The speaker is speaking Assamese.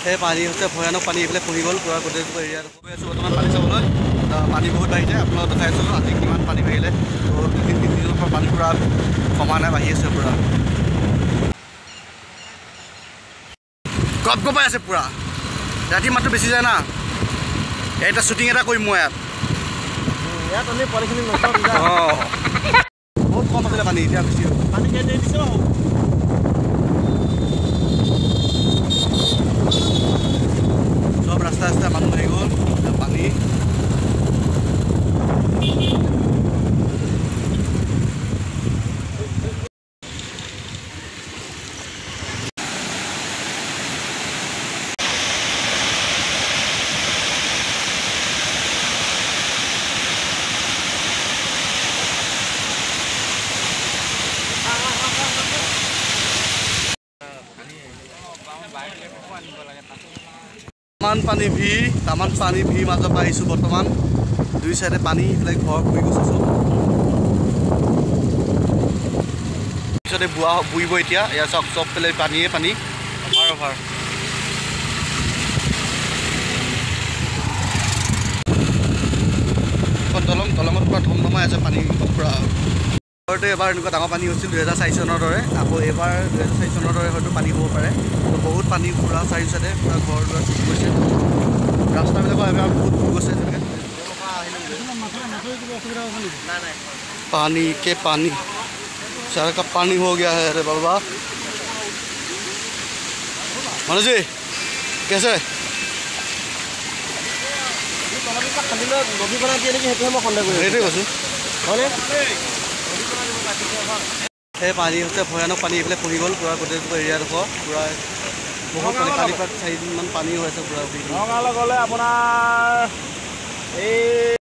সেই পানী হৈছে ভয়ানক পানী, এইফালে খহি গ'ল পূৰা গোটেই এৰিয়াত। গৈ আছোঁ বৰ্তমান পানী চাবলৈ, পানী বহুত বাঢ়িছে। আপোনালোক দেখাই আছোঁ আজি কিমান পানী বাঢ়িলে। দুদিন তিনিদিনৰ পৰা পানী পূৰা কমা নাই, বাঢ়ি আছে পূৰা, গপ গপাই আছে পূৰা। ৰাতি মাতটো বেছি যায় না। এটা শ্বুটিং এটা কৰিম মই ইয়াত। অঁ, বহুত কম আছিলে পানী, এতিয়া বেছি পানী। চব ৰাস্তা ৰাস্তা মানুহ আহি গ'ল পানী। তামান পানী ভিৰ, তামান পানী ভিৰ মাজৰ পৰা আহিছোঁ বৰ্তমান। দুই চাইডে পানী, এইফালে ঘৰ বুৰি গৈছে চব। পিছতে বোৱা বুৰিব এতিয়া। এয়া চাওক, চব পেলাই পানীয়ে পানী, অভাৰ অভাৰ। এখন দলং, দলঙত পূৰা ধমধমাই আছে পানী পূৰা। ঘৰতে এবাৰ এনেকুৱা ডাঙৰ পানী হৈছিল 2004 চনৰ দৰে, আকৌ এইবাৰ 2004 চনৰ দৰে হয়তো পানী হ'ব পাৰে। তো বহুত পানী পূৰা চাৰিও চাইডে পূৰা ঘৰ দুৱাৰ ডুবি গৈছে, ৰাস্তাবিলাকো এবাৰ বহুত ডুবি গৈছে। যেনেকৈ पानी के पानी, सारा का पानी हो गया है। अरे बाबा मनोज जी कैसे সেইটোৱে কৈছোঁ। সেই পানী হৈছে ভয়ানক পানী, এইফালে খহি গ'ল পূৰা গোটেই এৰিয়াডোখৰ পূৰা বহুত পানী। কালিৰ পৰা 4দিনমান পানী হৈ আছে পূৰা। নগাঁৱলৈ গ'লে আপোনাৰ